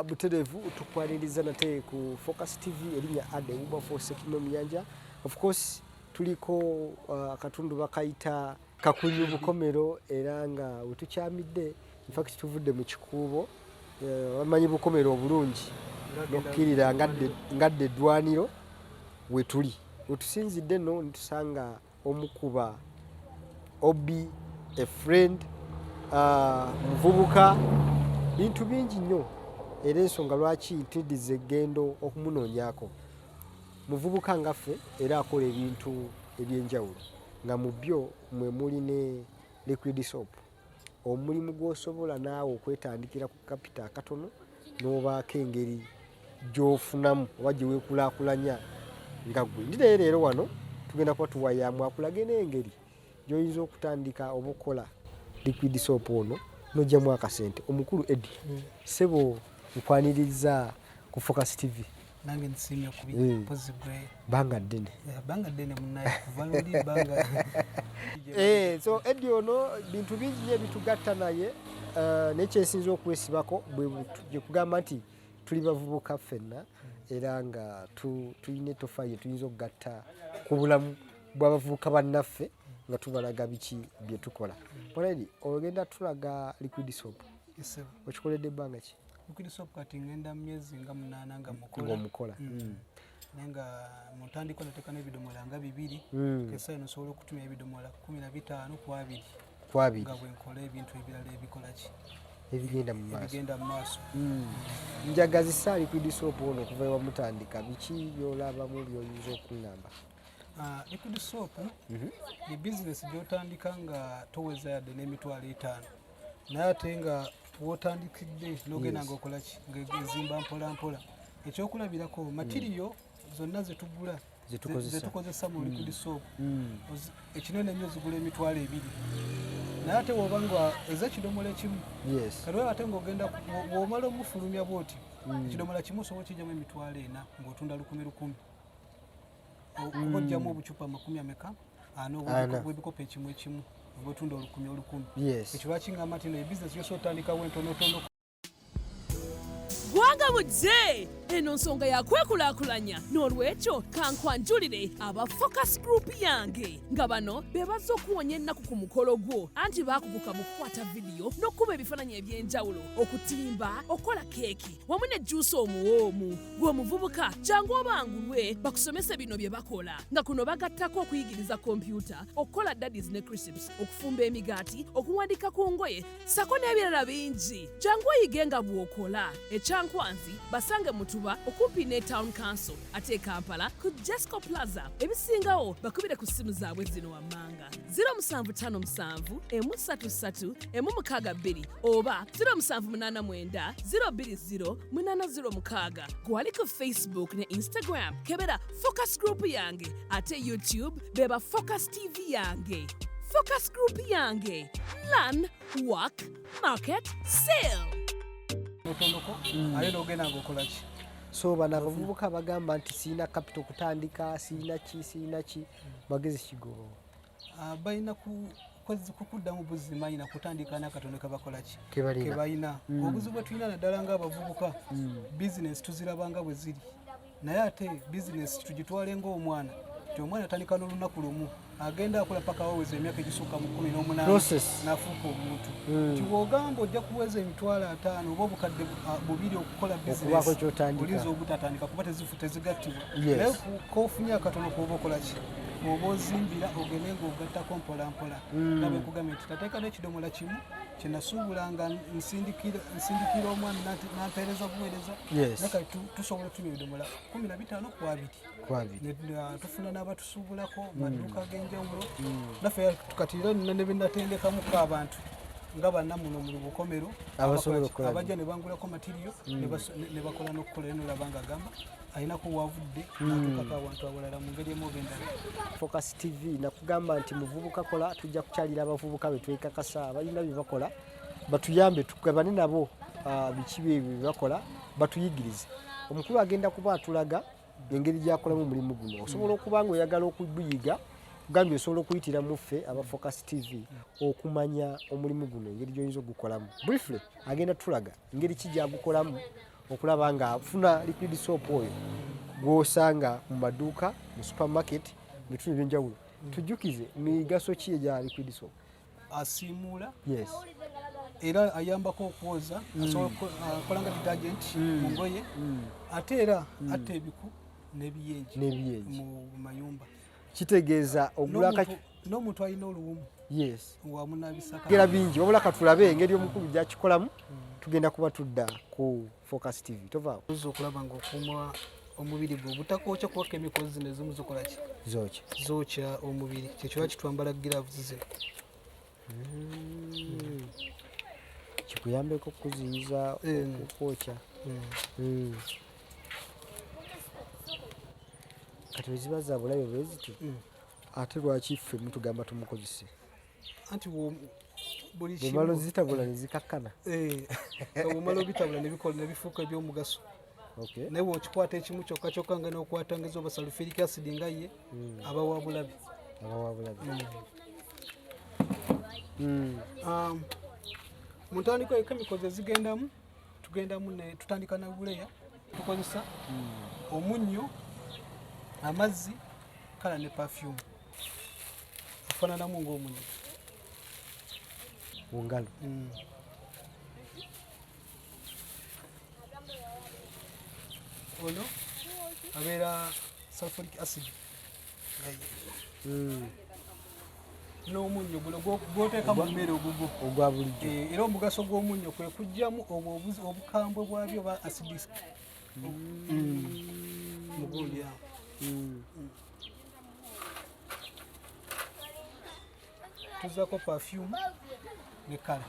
Butereevu tukwaniriza nate ku Focus TV. Erinnya Ade Wilberforce Sekino Muyanja. Of course tuliko akatundu bakayita Kakunyu Bukomero, era nga wetukyamidde, infact tuvudde mu kikuubo. Bamanyi Bukomero obulungi n'okukkirira ngadde eddwaniro wetuli wetusinzidde nno netusanga omukuba obi, a friend, muvubuka, bintu bingi nnyo, era ensonga lwaki ntiddiza eggendo okumunoonyaako. Muvubuka nga ffe, era akola ebintu ebyenjawulo, nga mu byo mwe muli ne liquid soap, omulimu gw'osobola naawe okwetandikira ku capital akatono n'obaako engeri gy'ofunamu oba gye weekulaakulanya nga ggwe. Ndi naye leero wano tugenda kuba tuwayaamu akulage n'engeri gy'oyinza okutandika oba okukola liquid soap ono n'oggyamu akasente. Omukulu Eddy, ssebo, nkwaniriza ku Focus TV. Nange nsiimye kubi. Mpozi gwe? Banga ddene. Bbanga ddene munnaye, kuva luli bbanga. So Eddy ono bintu bingi nnyo ebitugatta naye, naye kyensinza okwesibako bwe gye kugamba nti tuli bavubuka ffenna, era nga tulina ettofaali gye tuyinza okugatta ku bulamu bw'abavubuka bannaffe nga tubalaga biki bye tukola. Bwana Eddy, ogenda tulaga liquid soap. Ssebo. Okikoledde ebbanga ki? Liquid soap kati ngenda mu myezi nga 8 nga mukola. Ng'omukola. Naye nga mu ntandikwa nateeka n'ebidomola nga bibiri. Kesa eno osobola okutumya ebidomola 15 ku 20. Ku 20. Nga bwe nkola ebintu ebirala ebikola ki? Ebigenda mu maaso. Ebigenda mu maaso. Njagazisa liquid soap ono okuva ewamutandika, biki by'olabamu by'oyinza okuŋŋamba? Ah, liquid soap ye bizinesi gy'otandika nga toweza yadde n'emitwalo 5, naye ate nga wotandikidde n'ogenda ng'okola ki, ng'ezimba mpola mpola. Ekyokulabirako, material zonna zetugula Zetukozesa. Zetukozesa mu liquid soap, ekinene ennyo zigula 20,000, naye ate woba nga ez'ekidomola ekimu, kati olaba ate ng'ogenda bw'omala omufulumya bw'oti, ekidomola kimu osobola okijjamu 40,000 ng'otunda lukumi lukumi. Oba ojjamu obucupa amakumi ameka? Ana. Ana. Obw'ebikopo ekimu ekimu obwetunda olukumi olukumi. Ekyo lwaki ngamba nti no ebizinesi yosobola otandikawo entonotono. Gwanga mujje, eno nsonga ya kwekulaakulanya. N'olwekyo kankwanjulire aba Focus Group yange, nga bano be bazza okuwonya ennaku ku mukolo gwo, anti baakuguka mu kukwata vidiyo n'okukuba ebifaananyi eby'enjawulo, okutimba, okukola keeki wamu ne juusi omuwoomu. Gwe omuvubuka, jangu obangulwe bakusomese bino bye bakola, nga kuno bagattako okuyigiriza kompyuta, okukola daddies ne crisps, okufumba emigaati, okuwandika ku ngoye sako n'ebirala bingi. Jangu oyige nga bw'okola. Ekyankwanzi basange Mutuba okumpi ne Town Council, ate e Kampala ku Jesco Plaza. Ebisingawo bakubire ku ssimu zaabwe zino wammanga: 0757 133 162 oba 0789 020 806. Gwali ku Facebook ne Instagram, kebera Focus Group yange, ate YouTube beba Focus TV yange. Focus Group yange, learn, work, market, sell. Otonoko ate n'ogenda ng'okola ki. So bano abavubuka bagamba nti siina capital kutandika, siina ki, siina ki, magezi kigobo? Ah, balina kukuddamu buzimanyi nakutandika n'akatono kebakola ki. Kebalina. Kebalina. Obuzibu bwe tulina naddala ng'abavubuka, bizinesi tuziraba nga bwe ziri, naye ate bizinesi tugitwale ng'omwana, nti omwana atandika n'olunaku lumu, agenda akola paka waweza emyaka egisukka mu 18 Process. n'afuuka omuntu. Nti bw'ogamba ojja kuweza 50,000 oba obukadde 2 okukola Okubaako bizinesi, ky'otandika. Oyinza obutatandika kuba tezigattibwa. Naye kofunye akatono kuoba okola ki, oba ozimbira ogende ng'ogattako mpola mpola. Nga bwe nkugambye nti tateeka n'ekidomola kimu kyenasuubula nga nsindikira omwami nampeereza buweereza. Naye kati tusobola otumya ebidomola 15 ku 20. Ku 20. Tufuna n'abatusuubulako mu maduuka ag'enjawulo. Naffe kati era nina ne benatendekamuko abantu nga banna muno mu Bukomero Abasobola okukola. Abajja ne bangulako material ne bakola n'okukola, era nolaba nga agamba alinako wavudde natuukako awantu awalala mu ngeri emu oba endala. Focus TV nakugamba nti muvubuka kola, tujja kukyalira abavubuka be twekakasa balina bye bakola, batuyambe tugabane nabo biki bye bye bakola, batuyigirize. Omukulu agenda kuba atulaga engeri gyakolamu omulimu guno. Osobola okuba nga oyagala okuguyiga, kugambye osobola okuyitira mu ffe aba Focus TV okumanya omulimu guno engeri gy'oyinza okugukolamu. Briefly agenda tulaga engeri ki gyagukolamu. Okulaba nga afuna liquid soap oyo gw'osanga mu maduuka, mu supermarket, mu bitundu ebyenjawulo. Tujjukize migaso ki egya liquid soap? Asiimuula. Era ayambako okwoza, asobola akola nga detergent mu ngoye, ate era atta ebiku n'ebiyenje n'ebiyenje mu mayumba. Kitegeeza ogula N'omuntu alina oluwumu wamunabisaka. Gera bingi, wabula katulabe engeri omukulu gyakikolamu. Tugenda kuba tudda ku Focus TV, tovaawo. Oyinza okulaba ng'okuuma omubiri gwe obutakwokya, kuba chemicals zino ezimu zikola ki? Zookya. Zookya omubiri. Kyekyo kitwambala gloves zino. Kikuyambeko okukuziyiza okwokya. Kati bwe ziba za bulabe bwe zityo, ate lwaki ffe mutugamba tumukozese? Anti buli Bwemala ozitabula ne zikakkana. Bwomala obitabula ne bifuuka ebyomugaso. Naye bw'okikwata ekimu kyokka kyokka nga n'okwata ngezi oba sulfuric acid nga ye, aba wa bulabe. Aba wa bulabe. Mu ntandikwa chemicals ezigendamu, tugendamu ne tutandika na urea, tukozesa omunnyo, amazzi, kala ne perfume. Afaananamu ng'omunnyo. Mu ngalo. Ono abeera sulfuric acid. N'omunnyo guno gw'oteeka mu mmere ogugwo. Ogwa bulijjo. Era omugaso gw'omunnyo kwe kuggyamu obwo obukambwe bwabyo oba acidic. Mugundi awo. Tuzzaako perfume ne kala.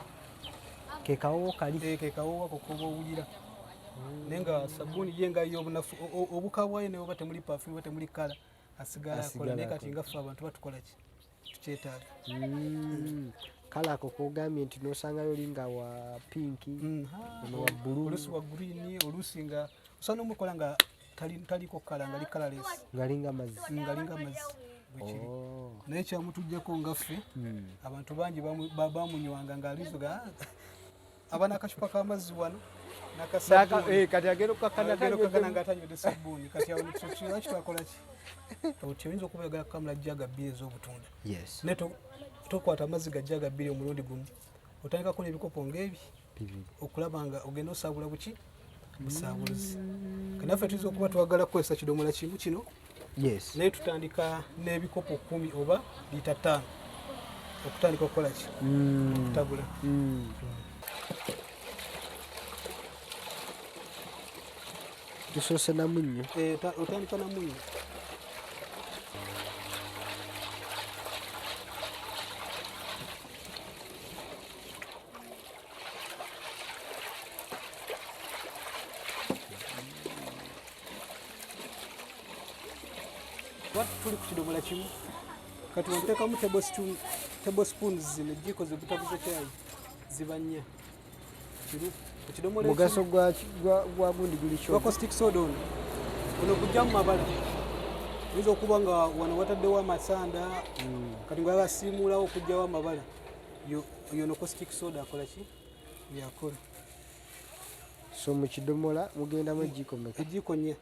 Ke kawowo kali. Ke kawowo ako k'oba owulira. Naye nga sabbuuni ye nga yo obunafu, obuka bwayo ne bw'oba temuli perfume oba temuli kala, asigala akola. Asigala Naye kati akola. nga ffe abantu batukola ki? Tukyetaaga. Kale ako k'ogambye nti n'osangayo oli nga wa pinki, ono wa bbulu. Oluusi wa green, oluusi nga osobola n'omukola nga taliko kala, nga li colourless. Ng'alinga amazzi. Ng'alinga amazzi. Bwe kiri. Naye kyamutuggyako nga ffe, abantu bangi bamunywanga ng'alizo aba n'akacupa k'amazzi wano, n'akasabbuuni. Kati agenda okukakkana Agenda okukakkana tanywedde. nga tanywedde sabbuuni. Kati awo lwaki twakola ki? Oti oyinza okuba oyagala kukamula jjaga bbiri ez'obutunda. Naye tokwata amazzi ga jjaga bbiri omulundi gumu. Otandikako n'ebikopo ng'ebi. Bibiri. Okulaba nga ogenda osaabula buki? Busaabuluzi. Kati naffe tuyinza okuba twagala kukozesa kidomola kimu kino. Naye tutandika n'ebikopo 10 oba liita 5 okutandika okukola ki? Okutabula. Tusoose na munnyo. Otandika na munnyo. Tuli ku kidomola kimu. Kati wateekamu tablespoons zino ejjiiko ze gutabuza caayi ziba nnya. Kiru, ekidomola Mugaso ekimu. gwa gundi guli kyo. Gwa caustic soda ono. Ono gujjamu mabala. Oyinza okuba nga wano wataddewo amasanda, kati nga basiimuulawo okuggyawo amabala. Yo no caustic soda akola ki? Byakola. So mu kidomola mugendamu ejjiiko mmeka? Ejjiiko nnya.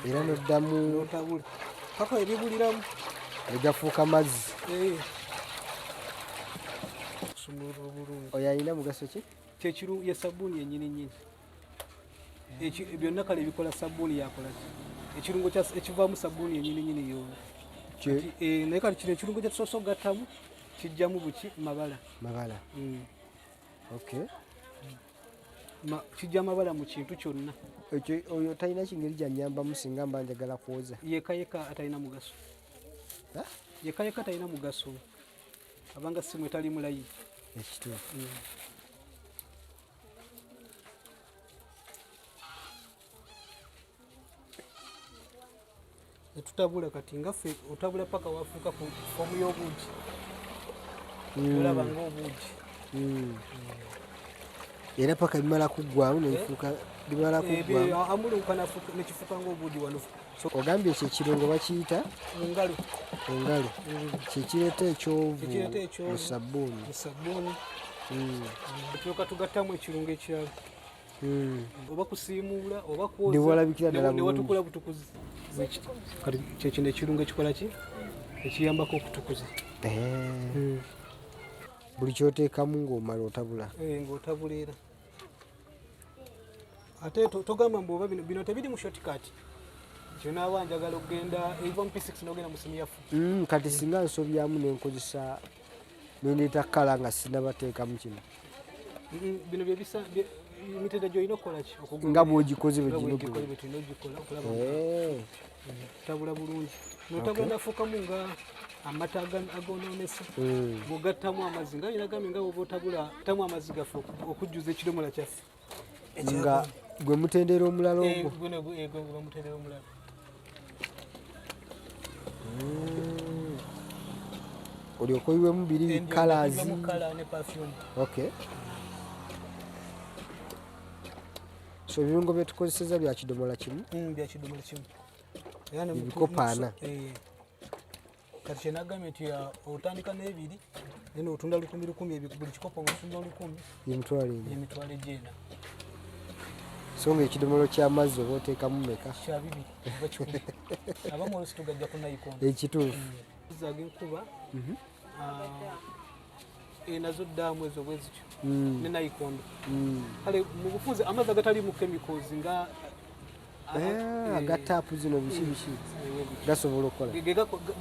Era n'oddamu n'otabula paka ebibuliramu ne gafuuka mazzi. Kusumulula obulungi. Oyo alina mugaso ki? Kyekiru ye sabbuuni yennyini nnyini. Byonna kale ebikola sabbuuni yakola ki? Ekirungo ekivaamu sabbuuni yennyini nnyini y'ono. Kati naye kati kino ekirungo kye tusoose okugattamu kijjamu buki? Mabala. Mabala. Kijja mabala mu kintu kyonna. Ekyo oyo talina kingeri gy'annyambamu singa mba njagala kwoza. Yekka yekka atalina mugaso. Ha? Yekka yekka talina mugaso. Abanga simu etali mulayi. Ekituufu. Tutabula kati nga ffe otabula paka wafuuka ku fomu y'obuugi. Olaba ng'obuugi. Era paka bimala kuggwamu ne bifuuka. Limala kuggwamu. Ambulukuka nekifuuka ng'obuugi wano. Ogambye ekyo ekirungo bakiyita? Engalo. Engalo. Kyekireeta ekyovu Kyekireeta ekyovu. mu sabbuuni. Mu sabbuuni. Tulyoka tugattamu ekirungo ekirala. Oba kusiimuula oba kwoza. Newalabikira ddala Ne watukula butukuzi. Kati kyekino ekirungo ekikola ki? Ekiyambako okutukuza. Buli kyoteekamu ng'omala otabula. Ng'otabula era. Ate togamba mbu oba bino tebiri mu shortcut. Kyonaaba njagala okugenda eva mu P6 n'ogenda mu siniya four. Kati singa nsobyamu nenkozesa nendeeta kkala nga sinnabateekamu kino. Bino bye bisa, emitendera gy'olina okukola ki? Okugula. Nga bw'ogikoze bwe Nga girina bw'ogikoze okugula. bwe tulina ogikola, okulaba nga tabula bulungi. N'otabula n'afuukamu nga amata agoonoonese. Bw'ogattamu amazzi, nga bye nagambye nga bw'oba otabula, tamu amazzi gaffe okujjuza ekidomola kyaffe. Nga gwe mutendera omulala ogwo? Gwe mutendera omulala. Olyoke oyiwemu biri Endio, colours. oyiwemu colour ne perfume. Okay. So ebirungo bye tukozesezza bya kidomola kimu? Bya kidomola kimu. Era ne Ebikopo ana. Kati kye nagambye nti, otandika n'ebiri, naye n'otunda lukumi lukumi, buli kikopo ng'otunda olukumi. Emitwalo ena. Emitwalo egy'ena. So ng'ekidomolo ky'amazzi oba oteekamu meka? Kya bibiri oba kikumi. Abamu oluusi tugajja ku nayikondo. Ekituufu. Amazzi ag'enkuba, nazo ddaamu ezo bwe zityo. Ne nayikondo. Kale mu bufunze amazzi agataliimu chemicals nga Aga taapu zino biki biki gasobola okukola?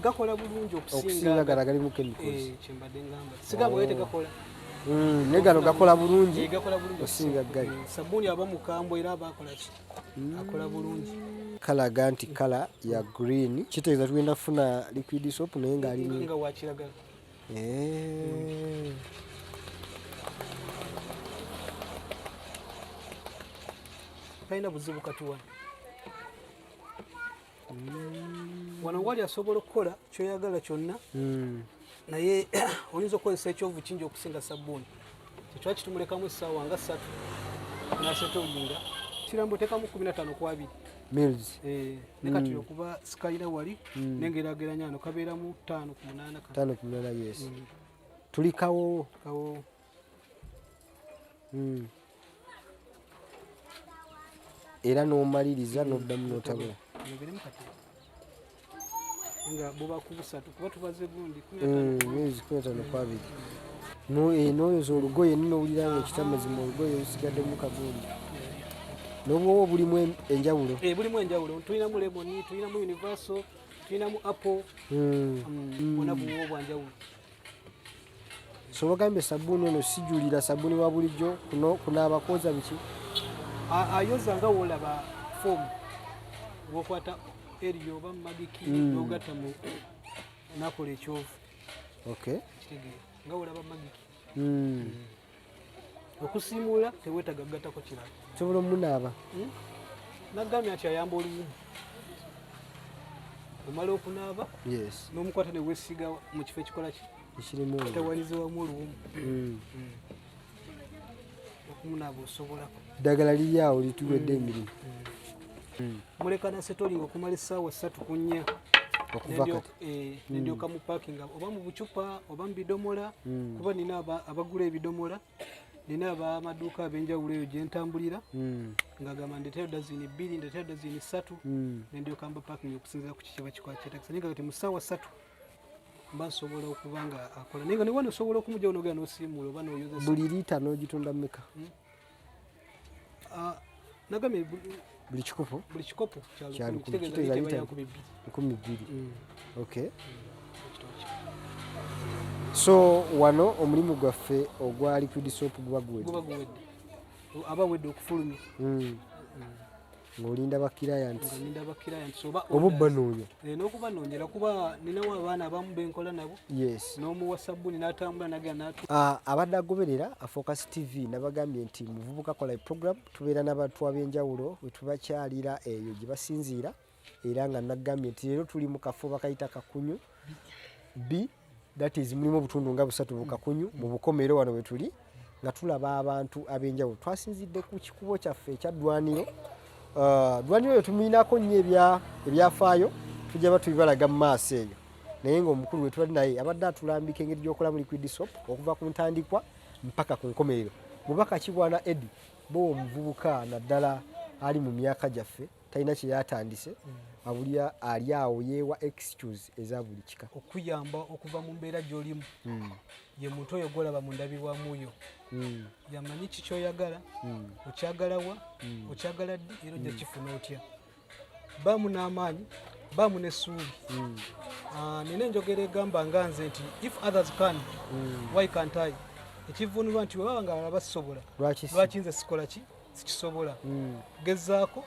Gakola bulungi okusinga gano agalimu chemicals. Kyembadde ngamba. Sigamba naye tegakola. Naye gano gakola bulungi Gakola bulungi okusinga okusinga gali. Sabbuuni aba mukambwe era aba akola ki? Akola bulungi. Kalaga nti kala ya green kitegeeza tugenda kufuna liquid soap naye ng'alimu nga wa kiragala. Talina buzibu kati wano. Wano wali asobola okukola kyoyagala kyonna. Naye oyinza okukozesa ekyovu kingi okusinga sabbuuni. Kyekyo kitumulekamu essaawa nga ssatu n'asetolinga. Kirambo oteekamu kumi na ttaano ku abiri. Mils. Ne kati okuba sikalira wali, nengeraageranya wano kabeeramu ttaano ku munaana kano. Ttaano ku munaana, yes. Tuli kawoowo. Kawoowo. Era n'omaliriza n'oddamu n'otabula. Nyogeremu kati. Nga buba ku busatu kuba tubaze gundi kumi na ttaano. Mils kumi na ttaano ku abiri. N'oyoza olugoye n'owulira nga ekitamazima olugoye lusigaddemu kagundi. N'obuwoowo bulimu enjawulo. Bulimu enjawulo. Tulinamu lemon, tulinamu universal, tulinamu apple. Bwonna buwoowo bwa njawulo. So bagambye sabbuuni ono sijulira sabbuuni wa bulijjo kunaaba kwoza biki? Ayoza nga w'olaba foam. W'okwata Ariel oba Magiki n'ogatta mu n'akola ekyovu. Kitegeera. Nga w'olaba Magiki. Okusiimuula teweetaaga kugattako kirala. Osobola omunaaba? Nagambye nti ayamba oluwumu. Omala okunaaba, n'omukwata ne weesiiga mu kifo ekikola ki? Ekirimu oluwumu. Kitawanyizibwamu oluwumu. Okumunaaba osobolako. Eddagala liri awo lituwedde emirimu. Muleka na setolinga okumala essaawa ssatu ku nnya. Okuva kati. Nendyoka mu parking oba mu bucupa oba mu bidomola, kuba nina abagula ebidomola, nina ab'amaduuka ab'enjawulo eyo gye ntambulira, ng'agamba ndeeteyo dazini bbiri, ndeeteyo dazini ssatu, nendyoka mba parking okusinziira ku kiki kye kyetaagisa. Naye nga kati mu ssaawa ssatu mba nsobola okuba nga akola. Naye nga ne wano osobola okumugyawo n'ogenda n'osiimuula oba n'oyoza. Buli liita n'ogitunda mmeka? Nagambye buli kikopo? Buli kikopo kya Kya lukumi, lukumi. kitegeeza Kitegeeza liita liita eba ya nkumi bbiri. Nkumi bbiri. Okay. So wano omulimu gwaffe ogwa liquid soap guba guwedde? Guba guwedde. Aba awedde okufulumya. Ng'olinda ba clients. Nga ninda ba clients oba Oba orders. obanoonye. N'okubanoonyera kuba ninawo abaana abamu benkola nabo. N'omuwa sabbuuni n'atambula n'agenda n'atu- Abadde agoberera Focus TV nabagambye nti Muvubuka Kola program tubeera n'abantu ab'enjawulo we tubakyalira eyo gye basinziira, era nga nagambye nti leero tuli mu kafo bakayita Kakunyu B, that is mulimu obutundu nga busatu bu Kakunyu mu Bukomero wano we tuli. Nga tulaba abantu ab'enjawulo. Twasinzidde ku kikubo kyaffe ekya ddwaniro. Ddwaniro eyo tumuyinako nnyo ebyafaayo, tujja ba tubibalaga mu maaso eyo. Naye ng'omukulu we tubadde naye abadde atulambika engeri gy'okolamu liquid soap okuva ku ntandikwa mpaka ku nkomerero. Bubaka ki bwana Eddie bo omuvubuka naddala ali mu myaka gyaffe, talina kye yatandise, abulya ali awo yeewa excuse eza buli kika? Okuyamba okuva mu mbeera gy'olimu ye muntu oyo gwolaba mu ndabirwamu yo. Yamanyi ki kyoyagala, okyagala wa, okyagala ddi, era ojja kifuna otya. Baamu n'amaanyi, baamu n'essuubi. Ah, nina enjogera egamba nga nze nti, "If others can, why can't I?" Ekivunulwa nti webaba nga abalala basobola, lwaki lwaki nze sikola ki, sikisobola? Gezaako,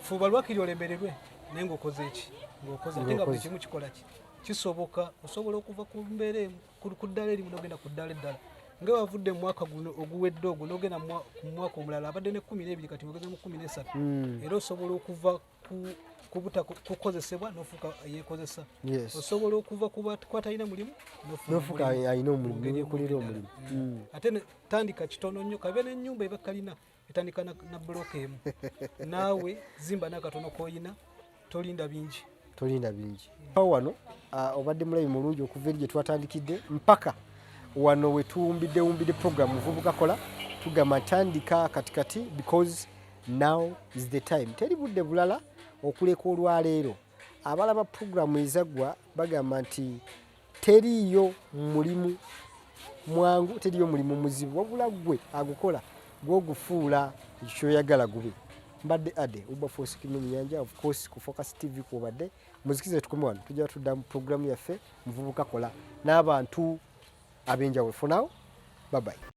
fuuba lwakiri olemererwe, naye ng'okoze eki, ng'okoze ate nga buli Ng'okoze. kimu kikola ki, kisoboka. Osobola okuva ku mbeera emu, ku ddaala erimu n'ogenda ku ddaala eddala, nga wavudde mu mwaka guno oguwedde ogwo n'ogenda mu mwaka omulala. Abadde ne 12, kati ogeze mu 13. Era osobola okuva ku kukozesebwa n'ofuuka yeekozesa. Osobola okuva ku kwatalina mulimu n'ofuuka n'ofuuka mulimu. Alina Mu omulimu, ngeri emu neyekolera oba omulimu. endala. Ate tandika kitono nnyo, kabe n'ennyumba eba kalina etandika na bulooka emu, naawe zimba n'akatono k'oyina, tolinda bingi. Tolinda bingi. Awo wano obadde mulabi mulungi okuva eri gye twatandikidde mpaka wano we tuwumbidde wumbidde program Muvubuka Kola. Tugamba tandika katikati because now is the time, teri budde bulala okuleka olwaleero. Abalaba programu ezaggwa bagamba nti teriiyo mulimu mwangu, teriiyo mulimu muzibu, wabula ggwe agukola gwogufuula ekyo kyoyagala gube. Mbadde Ade Uberforce Kimemiyanja, of course ku Focus TV kwobadde. Muzikize tukome wano, tujja tudda mu programu yaffe Muvubuka Kola n'abantu ab'enjawulo. For now, bye bye.